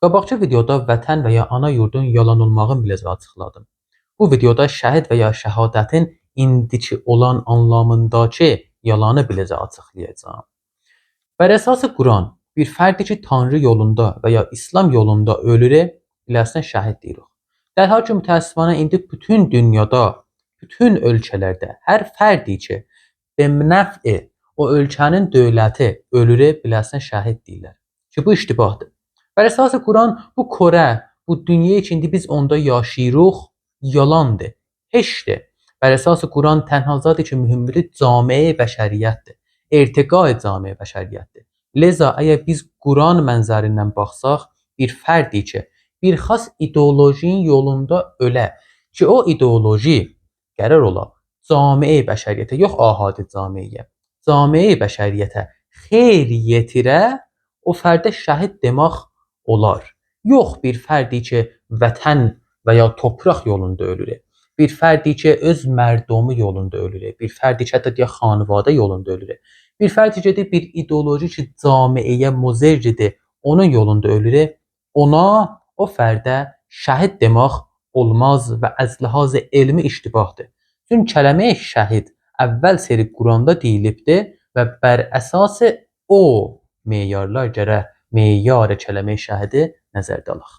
Qabaqçı videoda vətən və ya ana yurdun yalan olmağını biləcə açıqladım. Bu videoda şəhid və ya şəhadətin indiki olan anlamındakı yalanı biləcə açıqlayacağam. Bər əsası Quran, bir fərdi ki Tanrı yolunda və ya İslam yolunda ölür, biləsinə şəhid deyirik. Dərhal ki, mütəəssifanə indi bütün dünyada, bütün ölkələrdə hər fərdi ki be nəf'i o ölkənin dövləti ölür, biləsinə şəhid deyirlər. Ki bu iştibahdır. Bər əsası Quran bu korə, bu dünya ki indi biz onda yaşayırıq, yalandır, heçdir. Bər əsası Quran tənha zadı ki mühümdir camiə bəşəriyyətdir. İrtiqa camiə bəşəriyyətdir. Leza əgər biz Quran mənzərindən baxsaq, bir fərdi ki bir xas ideolojinin yolunda ölə ki o ideoloji qərar ola camiə bəşəriyyətə, yox ahadi camiəyə, camiə bəşəriyyətə xeyr yetirə, o fərdə şəhid demək olar. Yox bir fərdi ki vətən və ya torpaq yolunda ölür. Bir fərdi ki öz mərdomu yolunda ölür. Bir fərdi ki hətta deyək xanəvadə yolunda ölür. Bir fərdi ki bir ideoloji ki camiəyə muzerridir, onun yolunda ölür. Ona, o fərdə şəhid demək olmaz və əz lihaz elmi iştibahdır. Çünki kələmə şəhid əvvəl seri Quranda deyilibdir və bər əsası o meyarlar gərək meyar kələmə şəhidi nəzərdə alaq.